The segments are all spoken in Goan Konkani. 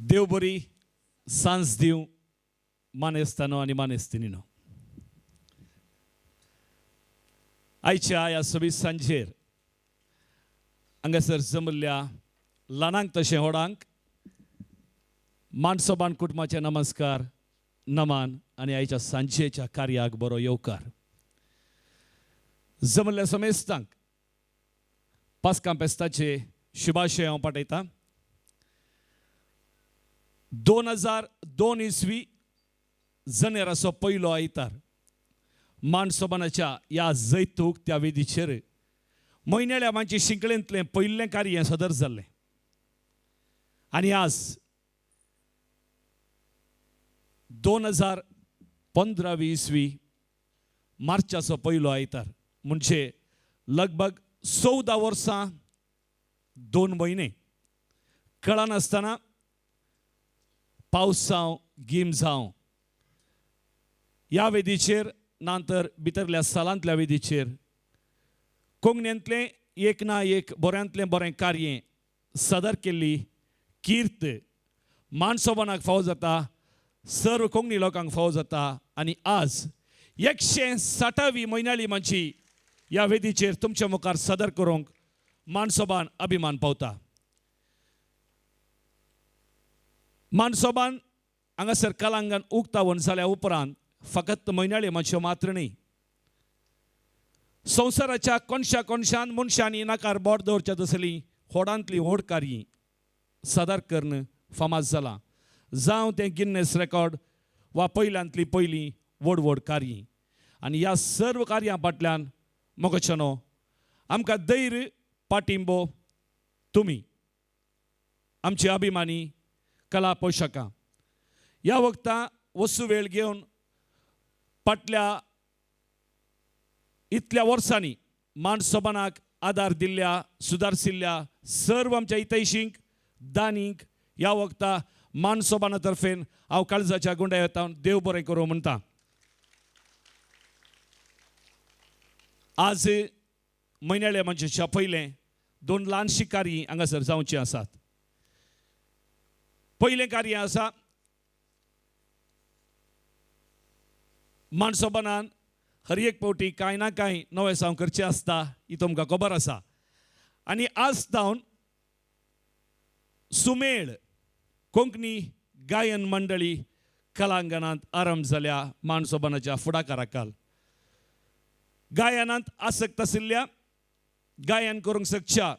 देव बरी सांज दिवं मानेस्तानो आनी मानेस्तिनीनो. आयच्या ह्या सोबीत सांजेर हांगासर जमल्ल्या ल्हानांक तशें व्हडांक मानसोबान कुटुंबाचे नमस्कार, नमान आनी आयच्या सांजेच्या कार्याक बरो येवकार. जमल्ल्या समेस्तांक पास्कां पेस्ताचे शुभाशय हांव पाठयतां. 2002 इसवी जनेराचो पयलो आयतार मानसोबानाच्या ह्या जैतूक त्या वेदीचेर म्हयन्याळ्या मांची शिंकळेंतलें पयलें कार्य सदर जाल्लें आनी आज 2015 इसवी मार्चाचो पयलो आयतार म्हणजे लगभग 14 वर्सां 2 म्हयने कळनासतना पावस जावं गीम जावं ह्या वेदीचेर ना तर भितरल्या सालांतल्या वेदीचेर कोंकणींतलें एक ना एक बऱ्यांतलें बरें कार्य सदर केल्ली कीर्त मानसोबानाक फावो जाता, सर्व कोंकणी लोकांक फावो जाता. आनी आज 160वी म्हयन्याळी मांची ह्या वेदीचेर तुमच्या मुखार सदर करूंक मानसोबान अभिमान पावता. मानसोबान हांगासर कलांगण उक्तावण जाल्या उपरांत फकत म्हयन्याळी मातश्यो मात्र न्ही, संवसाराच्या कोनशा कोनशान मनशांनी नाकार बोट दवरच्या तसली व्हडांतली व्हड कार्य सदर करून फामाद जालां, जावं तें गिन्नेस रेकॉर्ड वा पयल्यांतली पयलीं व्हड व्हड कार्य. आनी ह्या सर्व कार्यां फाटल्यान मोगचनो आमकां धैर्य पाटिंबो तुमी आमचे अभिमानी कला पोशकां. ह्या वखता वस्तू वेळ घेवन फाटल्या इतल्या वर्सांनी मानसोबानाक आदार दिल्ल्या सुदारशिल्ल्या सर्व आमच्या हितैशींक दानींक ह्या वखता मानसोबाना तर्फेन हांव काळजाच्या गुंड्या येता देव बरें करूं म्हणटा. आज म्हयन्याळे म्हणचे पयलें 2 ल्हानशीं कार्य हांगासर जावचीं आसात. पयलें कार्य आसा मानसोबानान हर एक फावटी कांय ना कांय नवें साव करचें आसता ही तुमकां खबर आसा. आनी आज जावन सुमेळ कोंकणी गायन मंडळी कलांगणांत आरंभ जाल्या मानसोबानाच्या फुडाकाराकाल. गायनांत आसक्त आशिल्ल्या गायन करूंक शकच्या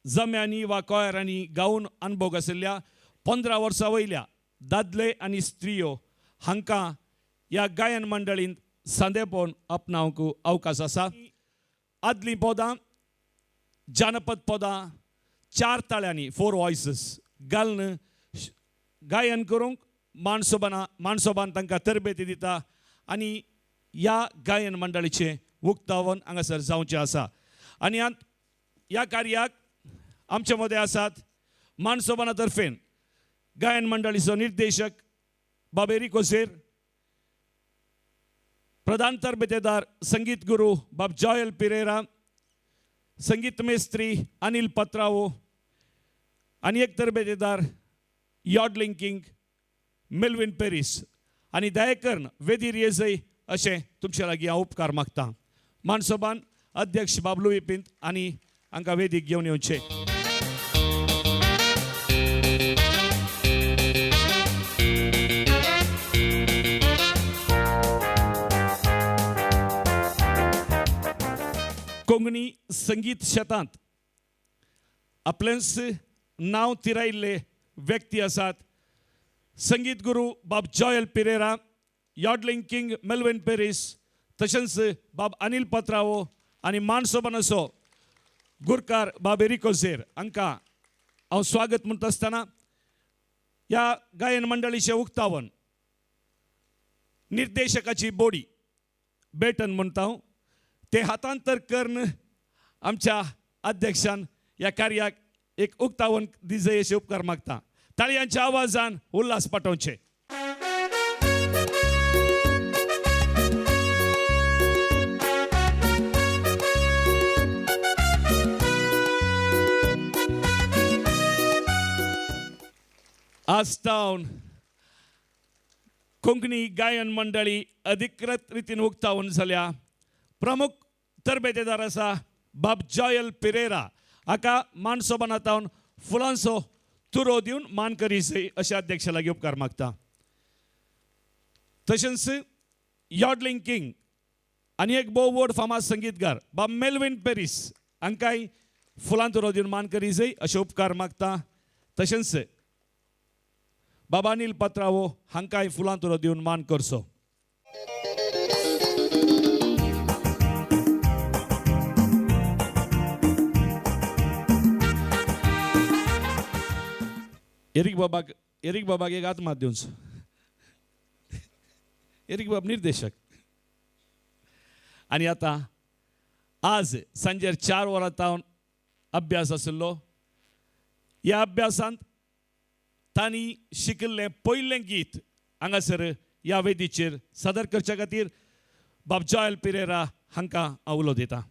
जम्यांनी वा कोयरांनी गावन अनभोग आशिल्ल्या 15 वर्सां वयल्या दादले आनी स्त्रियो हांकां ह्या गायन मंडळींत सांदेपण आपणावंक अवकाश आसा. आदलीं पदां जानपद पदां 4 ताळ्यांनी 4 वॉयसीस घालून गायन करूंक मानसोबान तांकां तरबेती दिता आनी ह्या गायन मंडळीचें उक्तावण हांगासर जावचें आसा. आनी ह्या कार्याक आमचे मदें आसात मानसोबाना तर्फेन गायन मंडळीचो निर्देशक बाब एरिक ओझेर, प्रधान तरबेतेदार संगीत गुरू बाब जॉयल पिरेरा, संगीत मेस्त्री अनिल पत्रावो आनी एक तरबेतेदार यॉडलिंग किंग मेल्विन पेरीस आनी दयाकर्ण वेदीर येजय अशें तुमचे लागीं हांव उपकार मागतां. मानसोबान अध्यक्ष बाब लुई पिंत आनी हांकां वेदीक घेवन येवचें. कोंकणी संगीत शेतांत आपलेंच नांव तिरायिल्ले व्यक्ती आसात संगीत गुरू बाब Joel Pereira, yodelling king Melvin Paris, तशेंच बाब अनिल पत्रावो आनी मानसोबानाचो गुरकार बाब एरिक ओझेर हांकां हांव स्वागत म्हणटा आसतना ह्या गायन मंडळीचें उक्तावण निर्देशकाची बोडी बेटन म्हणटा हांव ते हातांतर करून आमच्या अध्यक्षान ह्या कार्याक एक उक्तावण दिजय अशे उपकार मागता. ताळयांच्या आवाजान उल्हास पाठोवचे. आज तावन कोंकणी गायन मंडळी अधिकृत रितीन उक्तावण जाल्या. प्रमुख तरबेतेदार आसा बाब जॉयल पिरेरा हाका मान सोबानातावन फुलांचो तुरो दिवन मान करी अशें अध्यक्षा लागीं उपकार मागता. तशेंच यॉडलिंग किंग आनी एक भोव व्हड फामाद संगीतकार बाब मेलवीन पेरीस हांकांय फुलां तुरो दिवन मान करी जाय अशें उपकार मागता. तशेंच बाबा अनिल पत्रावो हांकांय फुलां तुरो दिवन मान करचो. एरीक बाबाक एक आत्मा दिवचो. एरीक बाब निर्देशक. आनी आतां आज सांजेर 4 वरां तावन अभ्यास आशिल्लो. ह्या अभ्यासांत तांणी शिकिल्लें पयलें गीत हांगासर ह्या वेदीचेर सादर करच्या खातीर बाब जॉयल पिरेरा हांकां हांव उलो दिता.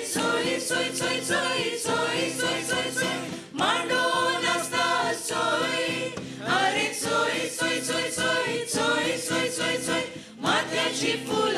Soy, soy, soy, soy, soy, soy, soy.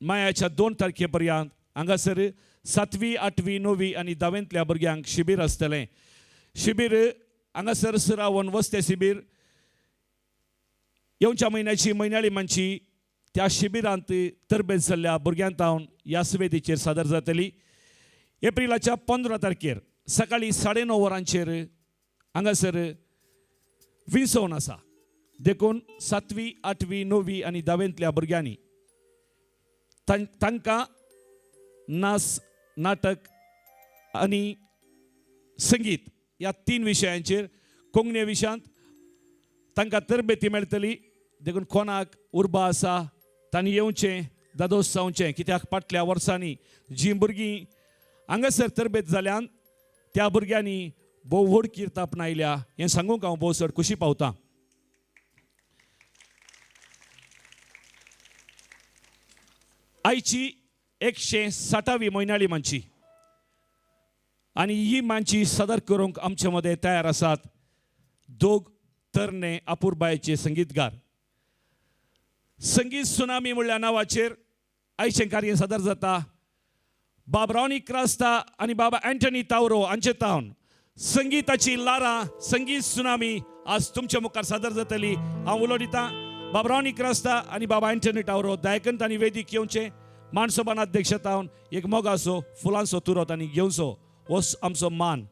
मायाच्या 2 तारखे पर्यंत हांगासर 7वी 8वी 9वी आनी 10वेंतल्या भुरग्यांक शिबीर आसतलें. शिबीर हांगासर सरावन वस्ते शिबीर येवच्या म्हयन्याची म्हयन्याळी मानची त्या शिबिरांत तरबेज जाल्ल्या भुरग्यां तावन ह्या सुवेदीचेर सादर जातली. एप्रिलाच्या 15 तारखेर सकाळीं 9:30 वरांचेर हांगासर विंसवण आसा. देखून 7वी 8वी 9वी आनी 10वेंतल्या भुरग्यांनी तांकां नाच, नाटक आनी संगीत ह्या 3 विशयांचेर कोंकणी विशयांत तांकां तरबेती मेळटली. देखून कोणाक उर्बा आसा तांणी येवचें, दादोस जावचें, कित्याक फाटल्या वर्सांनी जीं भुरगीं हांगासर तरबेत जाल्यान त्या भुरग्यांनी भोव व्हड कीर्त आपणायल्या हें सांगूंक हांव भोव चड खुशी पावतां. आयची 160वी म्हयन्याळी मानची आनी ही मानची सादर करूंक आमचे मदें तयार आसात दोग तरणे अपुरबायेचे संगीतकार. संगीत सुनामी म्हणल्या नांवाचेर आयचें कार्य सादर जाता. बाब रॉनी क्रास्ता आनी बाबा अँटनी तावरो हांचे तावन संगीताची लारां संगीत सुनामी आज तुमच्या मुखार सादर जातली. हांव उलो दितां बाब रॉनी क्रास्ता आनी बाबा अँटनी टावरो दायकंत आनी वेदीक येवचें मानसोबान अध्यक्षतावन एक मोगाचो फुलांचो तुरो तांणी घेवचो हो आमचो मान.